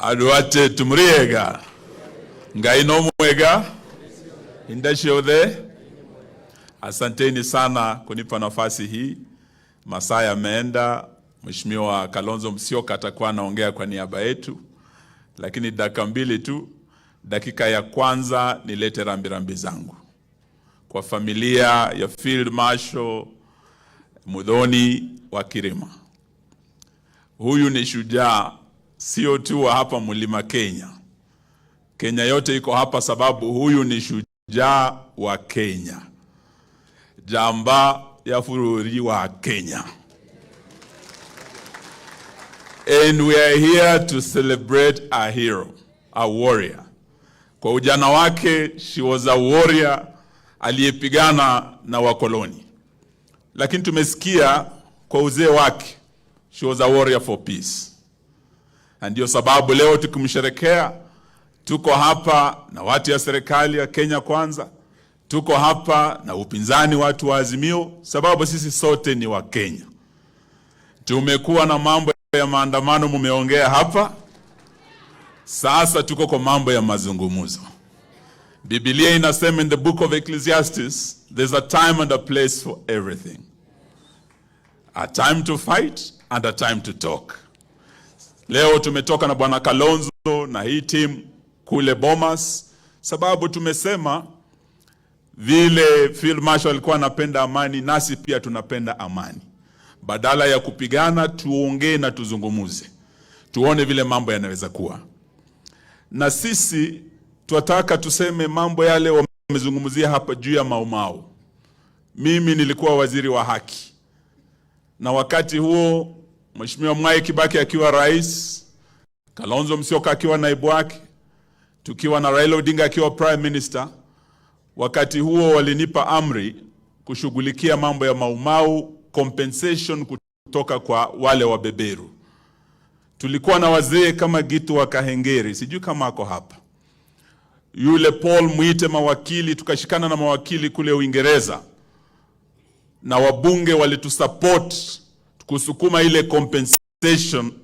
Andũ atetu mũrĩega? Ngai no mwega hinda ciothe. Asanteni sana kunipa nafasi hii. Masaa yameenda. Mheshimiwa Kalonzo Musyoka atakuwa anaongea kwa niaba yetu, lakini dakika 2 tu. Dakika ya kwanza nilete rambirambi zangu kwa familia ya Field Marshal Muthoni wa Kirima. Huyu ni shujaa sio tu wa hapa Mlima Kenya. Kenya yote iko hapa sababu huyu ni shujaa wa Kenya, njamba ya bũrũri wa Kenya. And we are here to celebrate a hero, a warrior. Kwa ujana wake, she was a warrior aliyepigana na wakoloni, lakini tumesikia kwa uzee wake, she was a warrior for peace. Na ndio sababu leo tukimsherekea, tuko hapa na watu ya serikali ya Kenya Kwanza, tuko hapa na upinzani, watu wa Azimio, sababu sisi sote ni Wakenya. Tumekuwa na mambo ya maandamano, mumeongea hapa. Sasa tuko kwa mambo ya mazungumzo. Biblia inasema in the book of Ecclesiastes, there's a time and a place for everything. A time to fight and a time to talk. Leo tumetoka na Bwana Kalonzo na hii team kule Bomas, sababu tumesema vile Field Marshal alikuwa anapenda amani, nasi pia tunapenda amani. Badala ya kupigana, tuongee na tuzungumuze, tuone vile mambo yanaweza kuwa. Na sisi twataka tuseme mambo yale wamezungumzia hapa juu ya Maumau. Mimi nilikuwa waziri wa haki, na wakati huo Mheshimiwa Mwai Kibaki akiwa rais, Kalonzo Musyoka akiwa naibu wake, tukiwa na Raila Odinga akiwa prime minister. Wakati huo walinipa amri kushughulikia mambo ya Maumau compensation kutoka kwa wale wabeberu. Tulikuwa na wazee kama Gitu wa Kahengeri, sijui kama ako hapa, yule Paul Muite, mawakili, tukashikana na mawakili kule Uingereza na wabunge walitusupport kusukuma ile compensation.